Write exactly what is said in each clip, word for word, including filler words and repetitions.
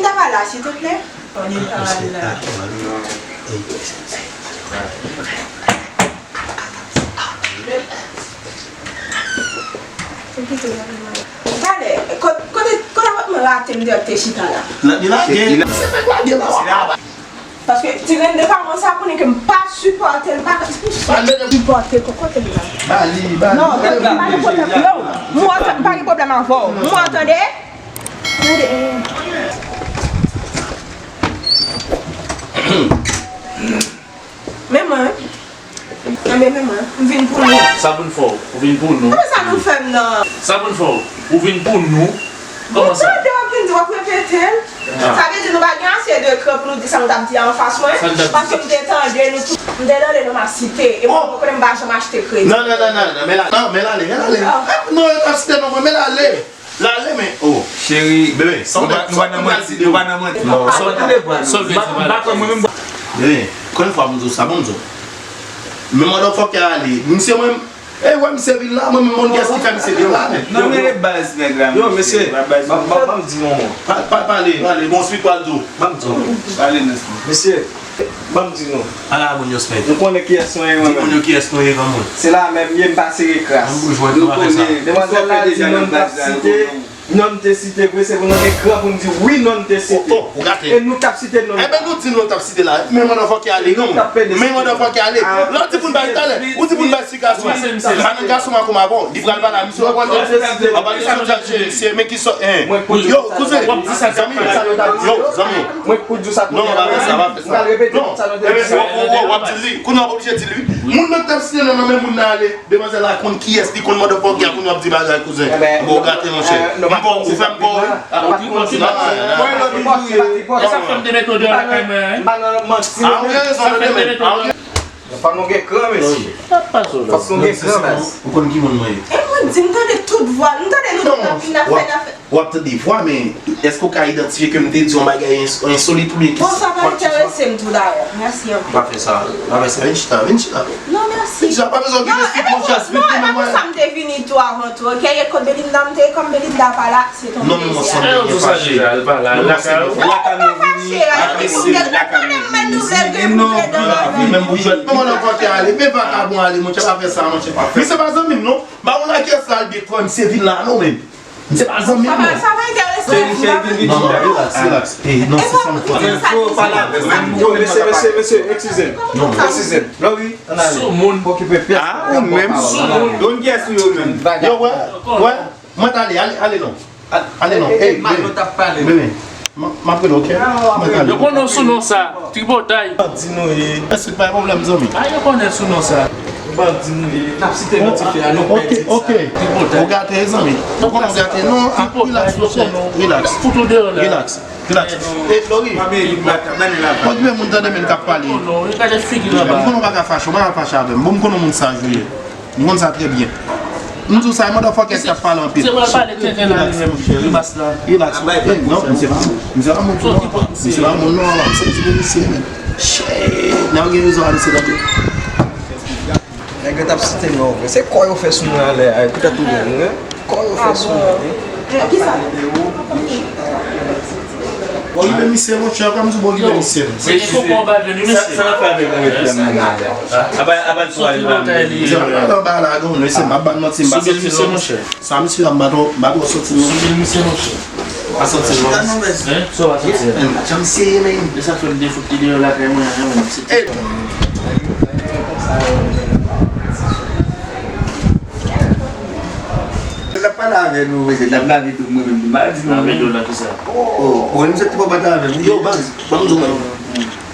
Ça va là, s'il te plaît? On est pas là. Talè, kote, kote, kote mwen rate m deyò te chita la? Nan, li lage. Se pa lage la. Paske ti rende pa mwen sa konnen ke m pa sipòte l, m pa sipòte kokote l la. Bali, bali. Non, pa gen pwoblèm. Yo, mwen pa gen pwoblèm avè w. Mwen tande. Tande. Men mwen, men, men mwen, m vin pou nou. Sa pou n fè w? Ou vin pou nou? Kòman sa nou fè m nan? Sa pou n fè w? Ou vin pou nou? Kòman sa? Ou tande w ap vin di w ap repete l? Sa vle di nou pa gen ase de kran pou nou di sa nou t ap di a anfas mwen? Paske m te tande nou tout, m te tande nou m ap site, e mwen konnen m pa janm achte kredi. Non, non, non, non, non, men la, non, men l ale, men l ale. Non, yo t ap site non mwen, men l ale. Lale men, oh. Cheri, bebe, sa w nou pa nan manti, nou pa nan manti. Non, sa w tande vwa nou. M pa kwè mwen menm. Bebe, konbyen fwa m di w sa, bon m di w. Men motherfucker ale. Misye mwen, e wè misye vin la, mwen menm moun kiyès ki fè misye vin la. Non, men e baz nèg la. Yo, mesye, ban m di yon mo. Pale, pale, bon, sweet pral di w. Ban m di yon mo. Pale nan. Mesye, Ban m di nou. Ala moun yo spèk. Nou konnen kiyès nou ye, moun yo kiyès nou ye, granmoun. Se la menm ye, m pa sere kras. Nou konnen. Demwazèl la di non m t ap site, non m te site vre, se pou nou gen kran pou n di wi, non m te site. E nou t ap site non. Enben nou di non t ap site la. Men motherfucker ale, granmoun. Men motherfucker ale. Lè w di pou n bay talè, ou di pou n bay esplikasyon. Sa nan gason makomagon, li pral pale a misye, w ap pale sa nou di a misye, men ki sò, en. Yo, kouzen, zanmi, yo, zanmi. Mwen k pou di w sa kounye a. Non, pa fè sa, pa fè sa. M pral repete tout sa nou te di. W ap di li. Kounye a w oblije di li wi. Moun nan k t ap site non nan men moun nan ale. Demwazèl la konn kiyès li, konn motherfucker a, kounye a w ap di bagay kouzen. Bon, ou gate monchè. M pa w, ou fè m pa w wi. Mwen lòt jou wi. E sa fè m te mete w deyò lakay mwen an wi. M pa nan manti. A ou gen rezon, tande men. Fòk nou gen kran, mesye. Fòk nou gen kran, mesye. Ou konn ki moun mwen ye. E mwen di, m tande tout vwa, m tande nou tout ap vin ap fè, ap fè. W ap tande vwa, men èske w ka idantifye ke m te di yon bagay ens-, ensolit oubyen ki... Bon, sa pa enterese m tou dayè. Mèsi anpil. Pa fè sa. Pa fè sa. Vin chita, vin chita. Non, mèsi. Vin chita, pa bezwen okipe sweet, monchè, sweet li menm. Non, e pa pou sa m te vini tou avan tou, oke? E kot Belinda m te ye, kòm Belinda pa la, se tonbe. Non, men monchè, m byen fache. Lakay nou vini, lakay nou vini. Menm pou jwèt, men mwen nan kote ale, men vakabon ale, monchè, pa fè sa, monchè, pa fè. Misye pa zanmi m, non. Ba ou nan kiyès la, l byen kwè misye vin la, non, men. Misye pa zanmi m, non. Sa pa, sa pa enterese m. Non, non, relax, relax. Eh, non, se sa m fò. Mesye, mesye, mesye, eskize m. Eskize m. Lori, ann ale. Sou moun. Okipe pyès. Ah, ou menm. Sou moun. Donn kiyès ou yo menm. Yo, wè, wè. Mwen t ale, ale, ale non. Ale non. Ey, bebe. Bebe. M ap rele, oke? Mwen t ale. Yo konnen w sou non sa. Tripotay. Bandi nou ye. Èske pa gen pwoblèm, zanmi? A, yo konnen sou non sa. Bandi nou ye. N ap site non ti fi a, nou pèdi sa. Oke, oke. Tripotay. Ou gate, zanmi. Ou konnen w gate. Non, relax, monchè. Relax. Relax. Relax. E, Lori. Okipe moun tande men k ap pale. M konnen w pa ka fache, w pa ka fache avè m. Bon, m konnen w moun saj ou ye. M konn sa trè byen. M di w sa, e motherfucker k ap pale anpil. Se pral pale tenten la li menm, grimas la. Relax. Eh, non, misye pa moun. Misye pa moun, non. Misye pa moun, non. M santi pou misye, men. Shit. Nèg yo gen rezon a misye, tande. Nèg yo t ap site non vre. Se kò yo fè sou mwen anlè a, poutèt ou menm, wi. Kò yo fè sou mwen, wi. Okipe misye, monchè, pa m di w okipe misye. Se fo kò w ba vini, mesye. Sa, sa n ap fè avèk mwen, mesye? Aba, aba l sou ale la. Misye pa pale anba la, non, mesye, m ap ba n manti, m pa santi non. Sa misye a, m pa twò, m pa twò santi non. Soubil misye, monchè. Pa santi non. Hein? Sa w pa santi? Janm seye, men. E sa fè m te fout li deyò lakay mwen an, men. L ap pale avè nou, mesye, l ap lave do mwen menm, m pa di nou. Lave do nan kisa? Oh, oh, misye te pa bat avè m. Yo, baz, ban m di w, men.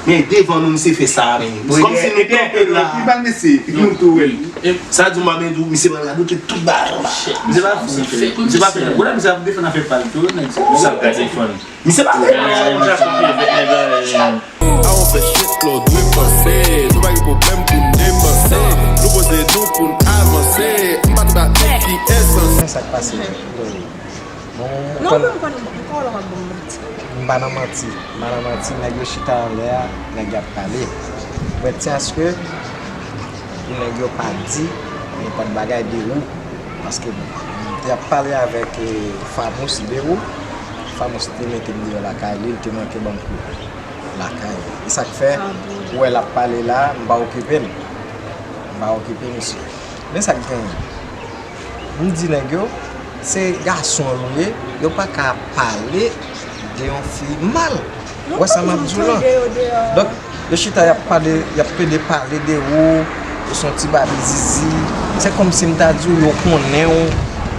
Men devan nou, misye fè sa, men. Kòmsi nou kanpe la. Epi ba l mesye, epi nou tou wè l. Sa di w, m ap di w, misye pral radote tout bagay anba. Misye pa fou, mesye. Misye pa fè. Wè la, misye ap defann afè pa l tou, nèg sa. Sa l ka defann? Misye pa fè. Nèg la, nèg la. Avan w fè shit la, w dwe panse. Nou pa gen pwoblèm pou n depanse. Nou poze nou pou n avanse. M pa t ap menm ki esans. Men sa k pase. Bon, non, mwen, m konnen, m konnen w ap ban m manti. M pa nan manti. M pa nan manti. Nèg yo chita anlè a, nèg yo ap pale. Mwen ti aske pou nèg yo pa di nenpòt bagay de ou. Paske m te ap pale avèk, eh, Famous de ou. Famous te mete m deyò lakay li, li te manke ban m kou lakay li. E sa k fè, ou wè l ap pale la, m pa okipe l. M pa okipe misye. Men sa k genyen. M di nèg yo, se gason yo ye, yo pa ka pale de yon fi mal. Ou wè sa m ap di w lan? Donk, yo chita, y ap pale, y ap plede pale de ou, ou se yon ti babi zizi. Se kòmsi m ta di w, yo konnen w,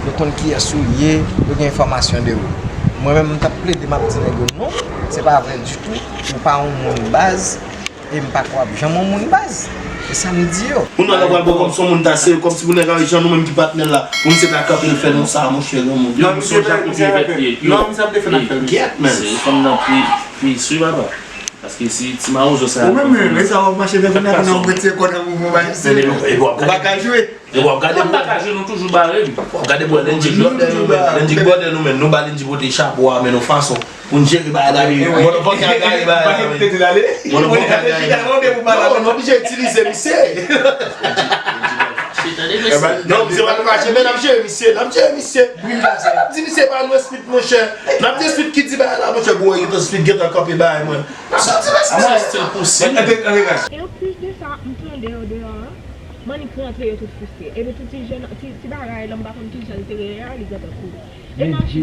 yo konn kiyès ou ye, yo gen enfòmasyon de ou. Mwen menm, m t ap plede, m ap di nèg yo, non, se pa vre ditou, ou pa yon moun baz, e m pa kwè w ap janm yon moun baz. E sa m di yo. Moun nan pral pran kòm se yon moun ta serye, kòmsi pou nèg a jan nou menm ki patnè l la, pou misye ta kanpe l fè nou sa, monchè, granmoun. Yo, misye ap defèt li. Non, misye ap defèt l. Gyèt, men. Se fanm nan pi, pi swi, papa. Paske si ti mawozo sa. Ou menm, wi, wi, sa w ap mache vè kounye a, kounye a w retire kò nan mouvman ba misye. Ou pa ka jwe. E w ap gade. Mwen pa ka jwe, nou toujou bare m. W ap gade bò Lendji bòdè nou menm. Lendji bòdè nou menm. Nou ba Lendji pote chapo a, men nou fason pou n jere bagay la. Mwen, nou poko ka gaye bagay la, men. Mwen, nou poko ka gaye. Non, nou oblije itilize misye. Non, misye pa fache, men n ap jere misye, n ap jere misye. N ap di misye pa nou Speed, monchè. N ap di Speed ki di bagay la, monchè. Gwo, gentan Speed gentan kanpe bagay mwen. N ap di Speed. Stil pou Speed. E anplis de sa, m tande yo deyò an. Manik rantre, yo tout fristre. Epi tou ti jèn, ti, ti bagay la, m pa konn kijan l te reyalize tankou. E Lendji,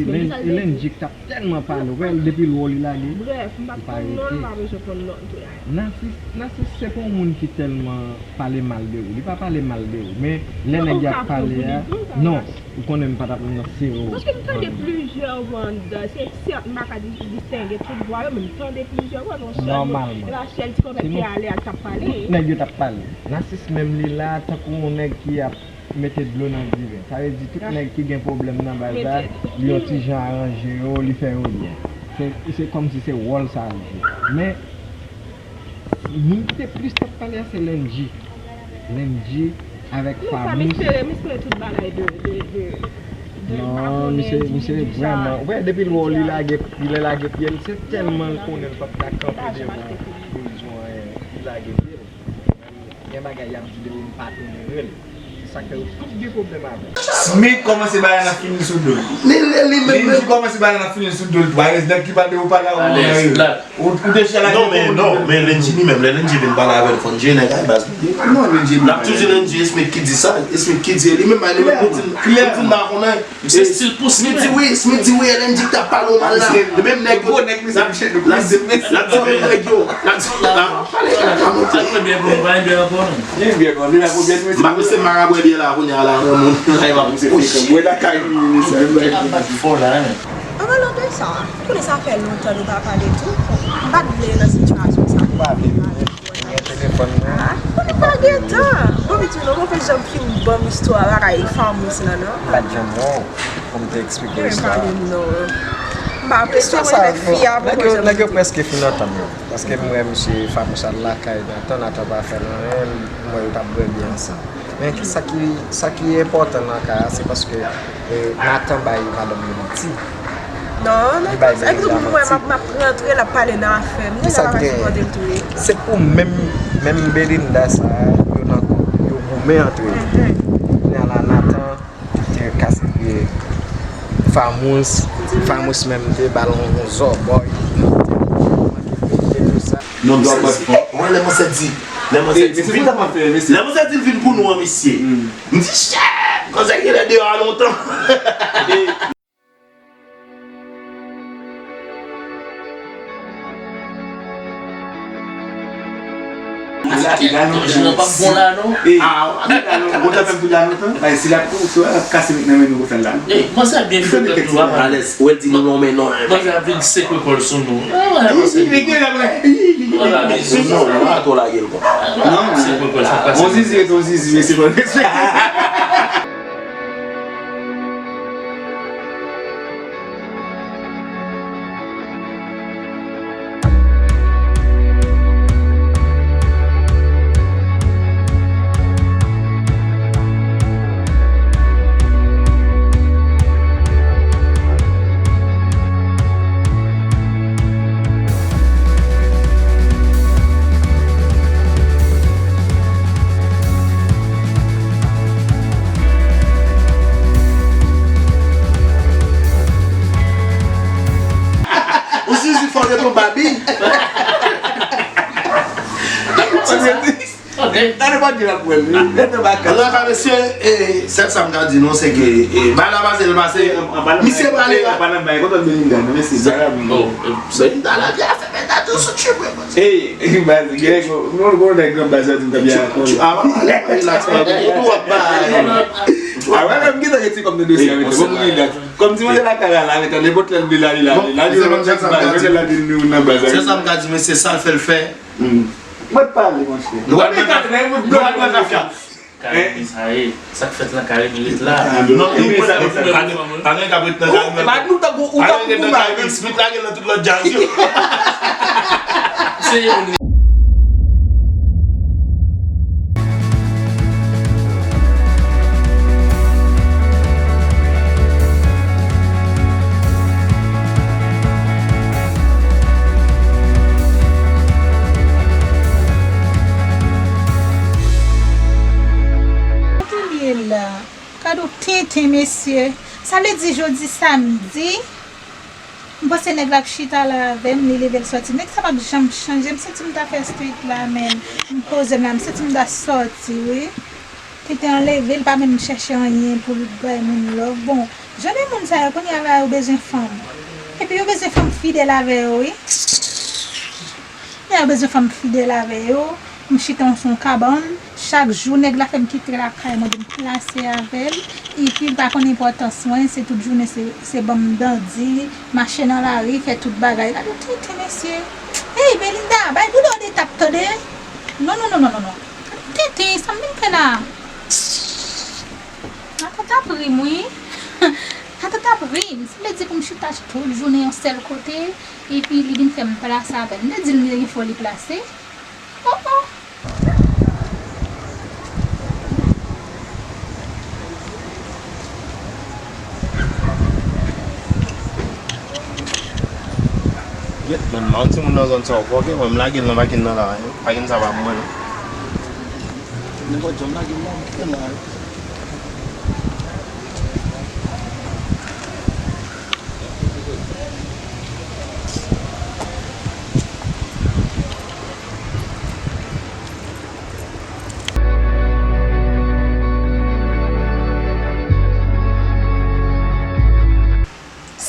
Lendji k t ap tèlman pale, ou wè l depi l wè w li lage. Brèf, m pa t konn non l, m pa bezwen konn non l tou la. Nasis, Nasis se pa yon moun ki tèlman pale mal de ou. Li pa pale mal de ou, men lè nèg y ap pale a, non, ou konnen m pa t ap nan sere w. Paske m tande plizyè vwa anndan. Se sèt, m pa ka di- distenge tout vwa yo, men m tande plizyè vwa nan yon sèl moun. Nòmalman. E pa sèl ti konpè ki ale a k t ap pale. Tout nèg yo t ap pale. Nasis menm li la, tankou yon nèg ki ap mete dlo nan diven. Sa vle di tout nèg ki gen pwoblèm nan baz la, li yon ti jan aranje yo, li fè yo byen. Se, se kòmsi se wòl sa l jwe. Men, moun ki te plis t ap pale a, se Lendji. Lendji avèk Famous. Non, sa, m espere, m espere tout bagay de, de, de, de, m pa konnen, misye vrèman, ou wè, depi l wè w, li lage, li lage pye l, se tèlman l konnen l p ap ka kanpe devan moun, li lage pye l. Gen bagay y ap di de ou, m pa tolere l. Se sa k fè yo tout gen pwoblèm avè l. Smith kòmanse bagay nan fini l sou do l. Li, li, li menm, Lendji kòmanse bagay nan fini l sou do l tou. Alèz, nèg ki pale ou pale a ou nan yo. Ou, ou deja la. Non, men, non, men Lendji li menm, lè Lendji vin pale avè l, fò n jere nèg la, baz. Non, Lendji. N ap toujou Lendji, Smith ki di sa, Smith ki di, li menm, li menm, li di, li di m pa konnen. Se stil pou Smith. Smith di wi, Smith di wi, L N G t ap pale w mal la. Menm nèg yo, l ap di menm nèg yo, l ap di, ah, pale kaka, monchè. Sa nou byen pou nou, pa gen byen ankò, non. Gen byen ankò, nou la pou byen, nou. M pa panse m pa ka bwè byè la, kounye a la, granmoun, la, e m ap, oh, shit. Bwè lakay li, li sa. Ap bat fò la, hein. An palan de sa, konnen sa fè lontan nou pa pale tou. M pa t vle nan sitiyasyon sa. Ou pa vle vini? Gen telefòn nan. Ah, ou pa gen tan. Bon, m di nou, mwen fè janm fin ban m istwa bagay Famous lan, non. M pa t janm wè w pou m te eksplike w istwa a. M pa vle, non. M pa vle istwa sa, non. Nèg yo, nèg yo prèske fin antann yo. Paske m wè misye Famous al lakay Nathan, Nathan pa fè l anyen, m wè yo t ap bwè byè ansanm. Men ki, sa ki, sa ki enpòtan nan ka a, se paske, e, Nathan bay madanm li manti. Non, non, epi tou, mwen, m ap, m ap rantre, l ap pale nan afè m. Kisa k genyen? Se pou menm, menm Belinda sa, yo nan koup, yo goumen antre yo. Kounye a la, Nathan te kase pye Famous, Famous menm te ba l yon zòbòy. Non, non, mwen, lè mwen sè di, lè mwen sè di, lè mwen sè di l vin pou nou an, mesye. M di, shit, kòmsi genlè deyò a lontan. Jan pa bon la, non? Ah, wi, la, non. Ou ta fè m tou la lontan. Ay, si l ap kou, si l ap kase met nan men nou konsa la. Ey, mwen sa byen fè tou, papa. Alèz, ou wè l di nou non, men non. Mwen sa vin sekwe kò l sou nou. Ah, wè, mwen sa. Non, non, atò lage l konsa. Non, non. Sekwe kò l, sa pase. On zizi, on zizi, mesye, fò respekte. Fò yo tonbe abi. Tande pa di la pou el. Ret nan baka. Antouka, mesye, e, sèl sa m ka di nou, se ke, e, bay la pase, l pase. Misye prale la. Anba nan bay, kontan Belinda, non, mesye. Belinda la, li a fè Belinda tou sou tchip, wi, mesye. Ey, baz, gen, nou, nou, nèg gran baz la di m t ap bien. Ah, relax, man. Ou ap bay. Ah, wè, m gentan gen ti kòb nan dosye avèk li. Bon, m relax. Kòm ti manzè lakay la, la, avèk nenpòt lè l vle la, li la, li la, li la, li la, li la, li nan baz la. Se sa m ka di, mesye, sa l fè, l fè. Mwen pale, monchè. Nou al pran kafya. Nou al pran kafya. Kare mi sa ye. Sa k fèt lan kare mi ret la. Non, nou pa gen kap ret nan kare mi. Ou pa nou tankou, ou tankou Bouba. Menm Smith la gen nan tout lòt djaz yo. Se yon Kote l ye la? Gade yon tenten, mesye. Sa vle di jodi samdi, m panse nèg la ap chita la avè m, li leve l sòti. Nèg sa p ap janm chanje. M santi m ta fè street la, men m poze m la, m santi m ta sòti, wi. Tenten an leve, l pa menm chèche anyen pou l bay moun love. Bon, jan de moun sa yo, kounye a la, yo bezwen fanm. Epi yo bezwen fanm fidèl avè yo, wi. Kounye a yo bezwen fanm fidèl avè yo. M chita sou yon kabann. Chak jou, nèg la fè m kite lakay mwen, pou m plase avè l. Epi, l pa konn enpòtans mwen, se tout jounen, se, se ban m dandi, mache nan lari, fè tout bagay. Gade yon tenten, mesye. Ey, Belinda, bay bouda w de tap, tande? Non, non, non, non, non, non. Tenten, sa m vin fè la? Atant ap ri m, wi. Atant ap ri m. Sa vle di pou m chita tout jounen yon sèl kote, epi li vin fè m plase avè l. M te di l m te gen foli plase. Oh, oh. Gèt, man, yon timoun nan zòn sa w fòke, mwen, m lage l nan pakin nan la, pakin sa pa pou mwen, non. Nenpòt jan, m lage l la, m pran la.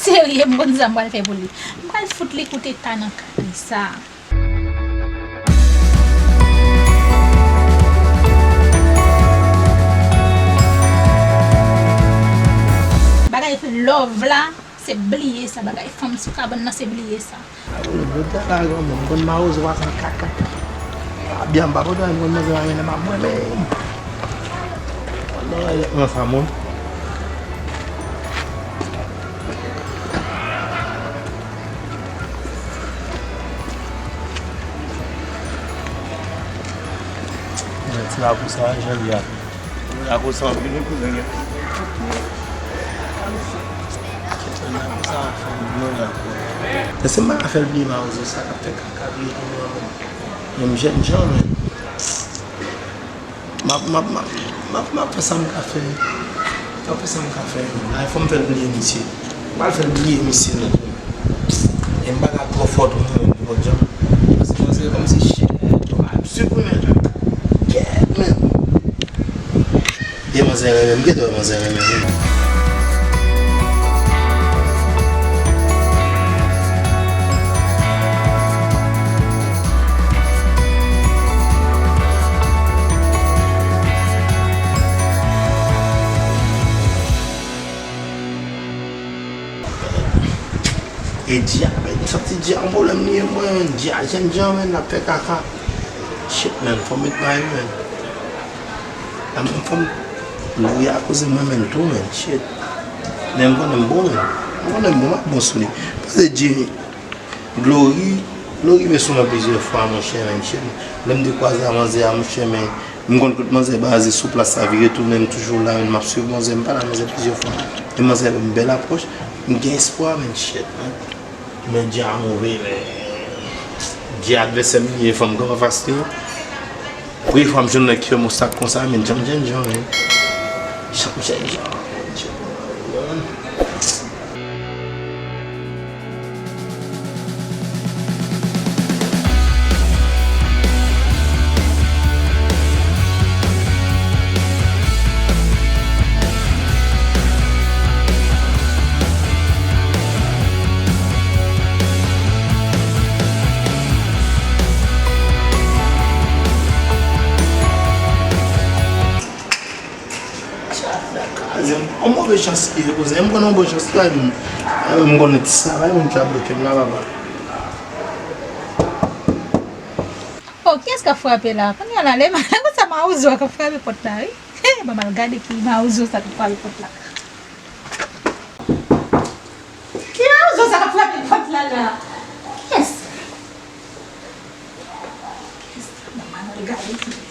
Serye, m konn sa m pral fè pou li. M pral fout li kout eta nan kay sa. Bagay love la, se bliye sa. Bagay fanm sou kabann nan, se bliye sa. Jodi a la, granmoun, m konn mawozo pa san kaka. Abyan m pa pote anyen, m konn manzè pa mennen m ap mwen menm. Nan sa moun. Ti lakou sa, jan l ye a. Lakou sa anpil wi kouzen gen. Lakou sa anpil wi lakou. Èske m pa ka fè l bliye mawozo sa k ap fè kaka bliye tou mwen menm. Menm jènjan menm. M ap, m ap, m ap, m ap, m ap fè sa m ka fè. M ap fè sa m ka fè. Ay, fò m fè l bliye misye. M pral fè l bliye misye non. E m pa ka twò fò tou mwen menm nenpòt jan. Paske manzè kòmsi chè, yo pa ap swiv mwen. Kèt menm. E manzè renmen, m gentan wè manzè renmen wi. E Dja, men, m santi Dja yon pwoblèm li ye, mwen, men, Dja, jènjan, men, l ap fè kaka. Shit, men, fò m met may, men. Fò m, fò m, Gloria koze mwen, men, tou, men, shit. Men, m konnen m bon, men. M konnen m bon, m ap bon sou li. Pase Jimmy. Glory, Glory rive sou mwen plizyè fwa, monchè, men, shit. Lè m te kwaze a manzè a, monchè, men, m konn kot manzè baze sou plas la, vire tounen, m toujou la, men, m ap swiv manzè, m pale a manzè plizyè fwa. E manzè ban m bèl apwòch, m gen espwa, men, shit, men. Men Dja move, men. Dja advèsè m li ye, fò m kanpe anfas li. Premye fwa m jwenn nèg ki fè m obstak konsa, men, Dja m jènjan, men. Dja m jènjan, men. Yon move chans li ye, kouzen. M konn yon bon chans la, m, m konnen ti sa, pa gen moun ki ka bloke m la, papa. Oh, kiyès k ap frape la? Kounye a la, lè m ale konsa, Mawozo a k ap frape pòt la, wi. Hey, ban m al gade ki Mawozo sa k ap frape pòt la. Ki Mawozo sa k ap frape pòt la la? Kiyès? Kiyès? Ban m al gade kiyès.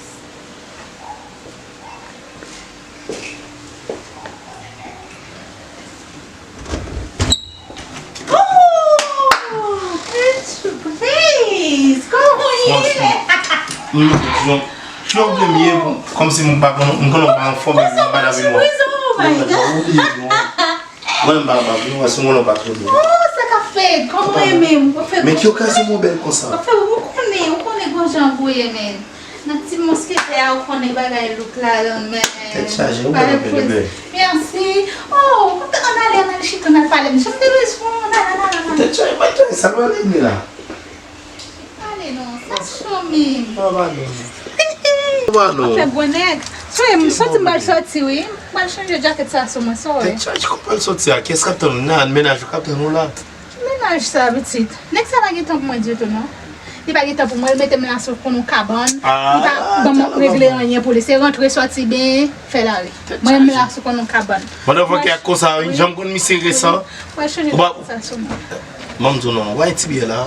Oh! Prince, kòman w ye? Franchman, m, jan, jan w vle m ye, kòmsi m pa konn, m konnen w pa anfòm, m pa lavi nwa. Mwen m pa kapab, non, si m konnen w pa twò byen. Oh, sa k ap fèt? Kòman w ye menm? W ap fè... Men ki okazyon m bèl konsa? W ap fè, ou konnen, ou konnen gon jan pou ye, men. Nan ti mosketè a, ou konnen bagay look la, men. Tèt chaje, ou pa gen anpil de bèl. Mèsi. Oh, ann ale, ann ale chita, ann al pale. Janm te bezwen, nan, nan, nan, nan. Tèt chaje, bay chaje, sa nou ale ni la. Ale non, sa cho menm. Papa non. Papa non. Fè gwo nèg. Soyè, m santi m pral sòti, wi. M pral chanje djakèt sa sou mwen, soyè. Tèt chaje, kòman pral sòti a? Kiyès k ap tann ou? Nan, mennaj ou k ap tann ou la. Ki mennaj sa, pitit? Nèg sa pa gen tan pou mwen ditou, non. Li pa gen tan pou mwen, li mete m la sou konn yon kabann. Li pa ban m regle anyen pou li. Se rantre, sòti, benyen, fè lari. Mwen, m la sou konn yon kabann. Mwen, mwen, ak konsa, wi, jan m konn misye resan. Mwen chanje sa sou mwen. Ban m di w non, w a ti byè la.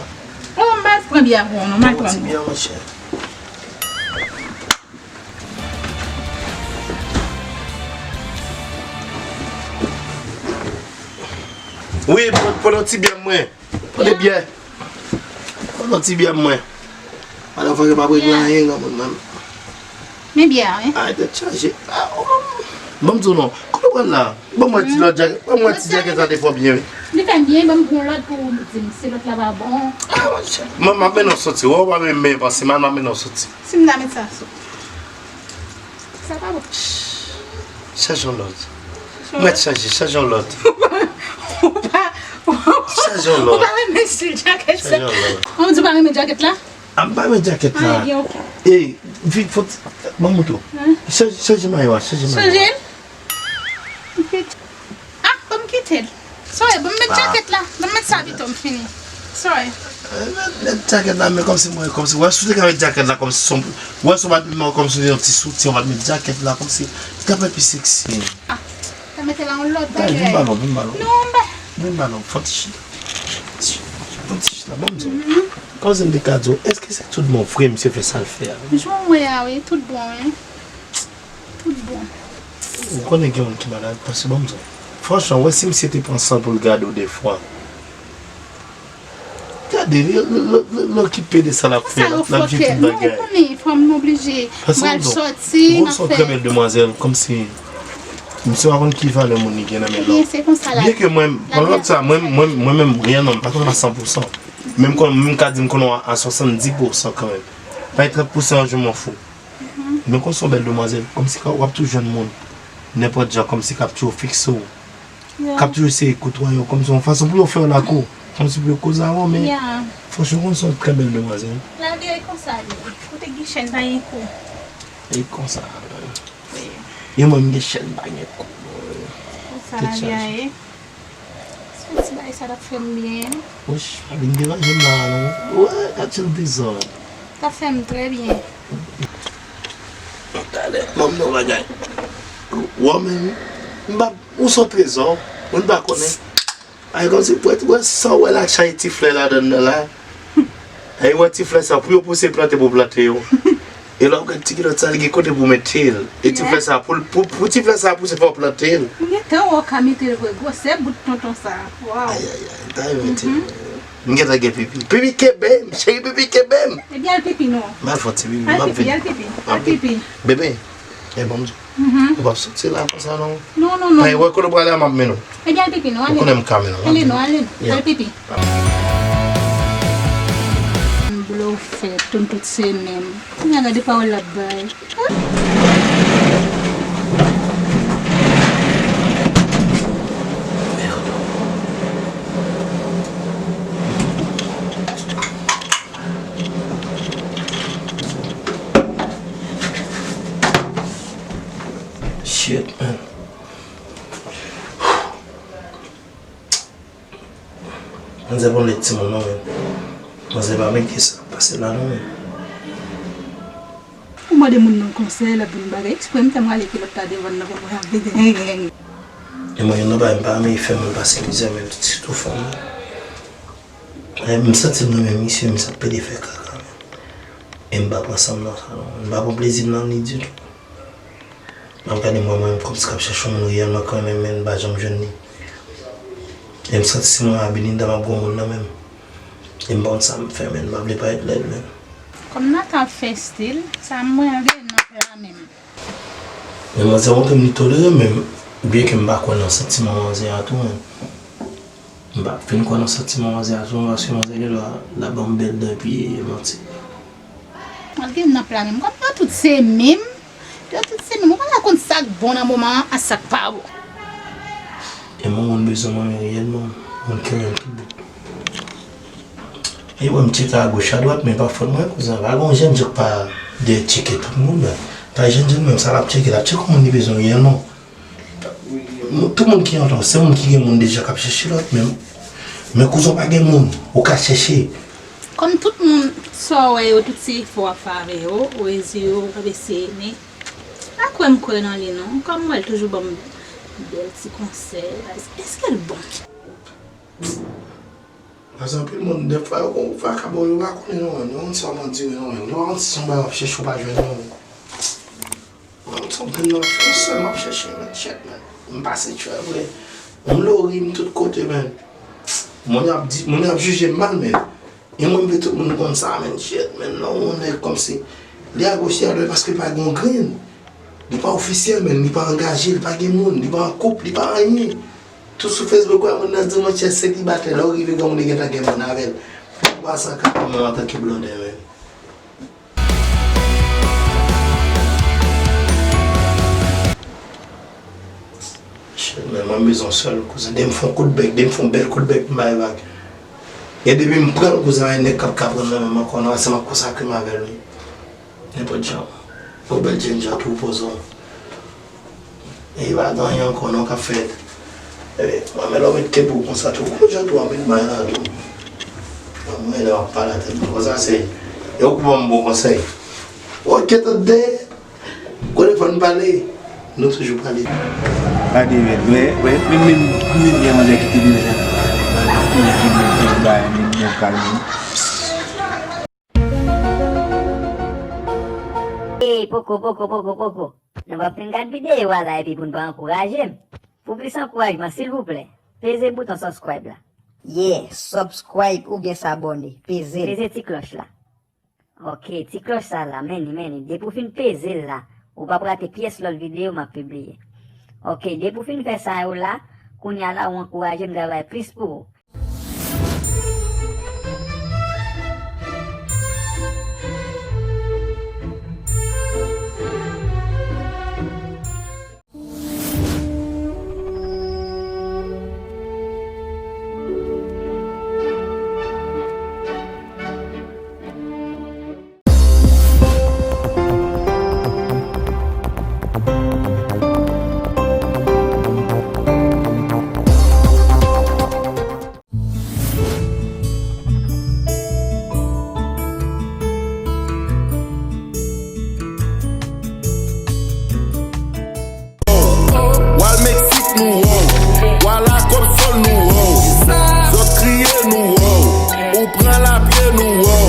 Oh, m pa pran byè pou ou non, m pa pran. Ti byè, monchè. Wi, pran, pran yon ti byè mwen. Pran de byè. Pran yon ti byè mwen. Madan Frank pa regle anyen, granmoun nan. Men byè a, wi. Ay, tèt chaje. Ah, oh. Ban m di w non. Kote w pral la? Ban mwen ti lòt djakèt. Ban mwen ti djakèt sa te fò byen, wi. Li fè byen, ban m pran lòt pou ou di m si lòt la pa bon. Ah, monchè. Mwen, m ap mennen w soti. Wè, w pa menm men panse, m ap mennen w soti. Si m ta met sa sou. Sa pa bon. Chanje yon lòt. Mèt chanje, chanje yon lòt. Ou pa, ou pa, ou pa, chanje yon lòt. Ou pa renmen stil djakèt sa. Chanje yon lòt. Ou di ou pa renmen djakèt la? A, m pa renmen djakèt la. Ah, ebyen, ok. Ey, vi, fò, ban m montre w. Chanje, chanje mayo a, chanje mayo a. Chanje? Ok. Ah, ban m kite l. Sorry, ban m met djakèt la. Ban m met sa pito, m fini. Sorry. Met, met djakèt la, men kòmsi mwen, kòmsi, wè, si w te ka met djakèt la, kòmsi se yon, wè, si w pa t met, kòmsi se yon ti soutyen, w pa t met djakèt la, kòmsi, li t ap pi seksi. Ah, ta mete la yon lòt bagay. Vin ba non, vin ba non. Non, m pa. Vin ba non, fò ti chita. Fò ti chita, ban m di w. Kòmsi m te ka di w, èske se tout bon vre, misye fè sa l fè a? Jan w wè a, wi, tout bon, wi. Tout bon. Ou konnen gen moun ki malad, paske ban m di w. Franchman, wè si misye te pran san l pou l gade w defwa. Gade, l, l, l, l, l okipe de sa l ap fè, l ap, l ap jwe tout bagay. Non, ou konnen, fanm oblije. Pral sòti, gwo sòt trè bèl demwazèl, kòmsi misye pa konn ki valè moun li gen nan men lòm. Ebyen, se konsa la. Byen ke mwen, lòt sa, mwen, mwen, mwen menm, reyèlman, m pa konn a san pou san. Men m konn, m ka di m konnen a swasanndis pou san kanmenm. Bay trant pou san, je m'en fous. Men kon se yon bèl demwazèl, kòmsi w ap toujou jwenn moun, nenpòt jan, kòmsi k ap toujou fikse w, k ap toujou eseye koutwaye w, kòmsi yon fason pou yo fè w lakou, kòmsi pou yo koze avè w, men franchman, kon se yon trè bèl demwazèl. Lavi a e konsa li ye. Kote gen chèn pa gen kou. E konsa. Wi. E mwen, m gen chèn pa gen kou. Konsa lavi a ye. Se ti bagay sa t ap fè m byen. Wouch, pa vin devaje m la, non. Wè, gad sèl dezòd. T ap fè m trè byen. Talè, ban m di w bagay. Wè, men, m pa, ou se yon trezò, moun pa konnen. Ay, kòmsi, wè, wè, sa w wè la, chay ti flè ladann nan la. Ay, wè ti flè sa, pou yo pouse plante pou plante yo. E lè w gad ti kilòt sa, li gen kote pou mete l. E ti flè sa, pou, pou, pou ti flè sa pouse, fò w plante l. M gentan wè w ka mete l vre, gwosè bout tonton sa. Waw. Ay, ay, ay, m ta renmen mete l. M gentan gen pipi. Pipi kenbe m, cheri, pipi kenbe m. Ebyen, al pipi non. M al fè ti pipi, m ap vini. Al pipi, al pipi. Al pipi. Bebe, e bon, m di w. Ou p ap soti la konsa non. Non, non, non. Mwen wè kote w prale a, m ap mennen w. Ebyen, al pipi non, ale. Ou konnen m ka mennen w. Ale non, ale non. Al pipi. Blofè, tout, tout se menm. Kounya gade pawòl l ap bay. Shit, man. Manzè pa yon lèt timoun non, men. Manzè pa mèt ki sa k ap pase la non, men. Ou mande moun nan konsèy, l ap vin bagay eksprè, m te m rale kilòt la devan l nan pou mwen ap vide. E mwen, youn nan bagay m pa renmen, e fè moun pase mizè, men sitou fanm. E m santi m renmen misye, men sa pede fè kaka, men. E m pa pran san m nan sa, non. M pa pran plezi m nan li ditou. M ap gade mwen, mwen menm kòmsi k ap chèche yon moun reyèlman k renmen m, men m pa janm jwenn li. E m santi si mwen a Belinda, m ap gon moun nan menm. E m pa konn sa m fè, men m pa vle parèt lèd, men. Kòm Nathan ap fè estil, sa mwen an gen nan pè a menm. Men manzè montre m li tolere m, men byenke m pa kwè nan santiman manzè a tou, men. M pa fin kwè nan santiman manzè a tou, paske manzè gen dwa l ap ban m bèl dan epi manti. Malgre m nan pla menm, kòm yo tout se menm, yo tout se menm, ou pa ka konn sa k bon nan moman an ak sa k pa bon. E mwen, moun bezwen mwen reyèlman, moun ki renmen m tout bon. E wè m tcheke agoch adwat, men pa fòt mwen, kouzen. Pa gon jènjan k pa dwe tcheke tout moun, men. Pa jènjan menm, sa l ap tcheke, l ap tcheke moun li bezwen reyèlman. Tout moun ki anlè w, se moun ki gen moun deja k ap chèche lòt, men, men kouzen w pa gen moun, ou ka chèche. Kòm tout moun, sa w wè yo, tout se efò w ap fè avè yo, ou rezi yo, w ap eseye, men pa kwè m kwè nan li non, kòm m wè l toujou ban m bèl ti konsèy, èske l bon? Paske anpil moun, dèfwa, yo gon vakabon, yo pa konnen non, men, yo konn sa w ap andire non, men, lè w ap andire yon bagay w ap chèche, w pa jwenn non. Mwen, m santi m nan yon sèl m ap chèche, men, shit, men. M pase tchwè vre. M lori, m tout kote, men. Moun yo ap di, moun yo ap jije m mal, men. E mwen, m vle tout moun konn sa, men, shit, men. Non, yon nèg kòmsi li agoch, li adwat paske li pa gen yon grenn. Li pa ofisyèl, men. Li pa angaje, li pa gen moun, li pa an koup, li pa anyen. Tout sou Facebook, wè, moun nan di, monchè, selibatè. Lè w rive granmoun, li gentan gen moun avè l. Twa san kat moun antanke blondè, men. Shit, men mwen bezwen sèl, kouzen. Depi m fè yon kout bèk, depi m fè yon bèl kout bèk, m bay vag. E depi m pran l, kouzen, pa gen nèg k ap ka pran l nan men m ankò, non, se m ap konsakre m avè l, wi. Nenpòt jan. Yon bèl jènjan tou poze w. E pa gen anyen ankò, non, k ap fèt. E, mwen, men lè w met kè pou w konsa tou, gon jan tou, anpil bagay la tou. Mwen, lè w ap pale a tèt mwen konsa, se, e w pou ban m bon konsèy. Ok, tande. Kote fò n pale, nou toujou pale. Gade, men, wè, wè, men, men, men, gen manzè ki te deja. Ki, ki, ki, ki, bay, men, bon, kalme. Ey, poko, poko, poko, poko. Nou p ap fin gad videyo a la epi pou n pa ankouraje m. Pou plis ankourajman, silvouplè, peze bouton subscribe la. Yeah, subscribe oubyen s'abonner. Peze l. Peze ti klòch la. Ok, ti klòch sa la, men li, men li. Depi w fin peze l la, ou p ap rate pyès lòt videyo m ap pibliye. Ok, depi w fin fè sa yo la, kounye a la, ou ankouraje m travay plis pou ou. Wa l Meksik nou wow, wa la kòb sòl nou wow, zòt kriye nou wow, ou pran lapye nou wow,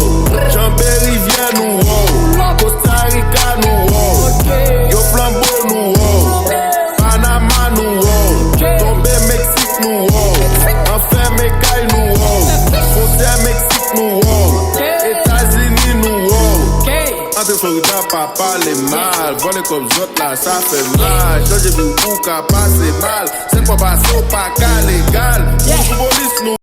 janbe rivyè nou wow, Kostarika nou wow, yo flanbo nou wow, Panama nou wow, tonbe Meksik nou wow, anfème kay nou wow, fwontyè Meksik nou wow, Etazini nou wow. Antre Florida pa pale mal, vòlè kòb zòt la sa fè mal, chanje vi w ka pase mal, sèl fwa pase w pa ka legal, toujou polis nou.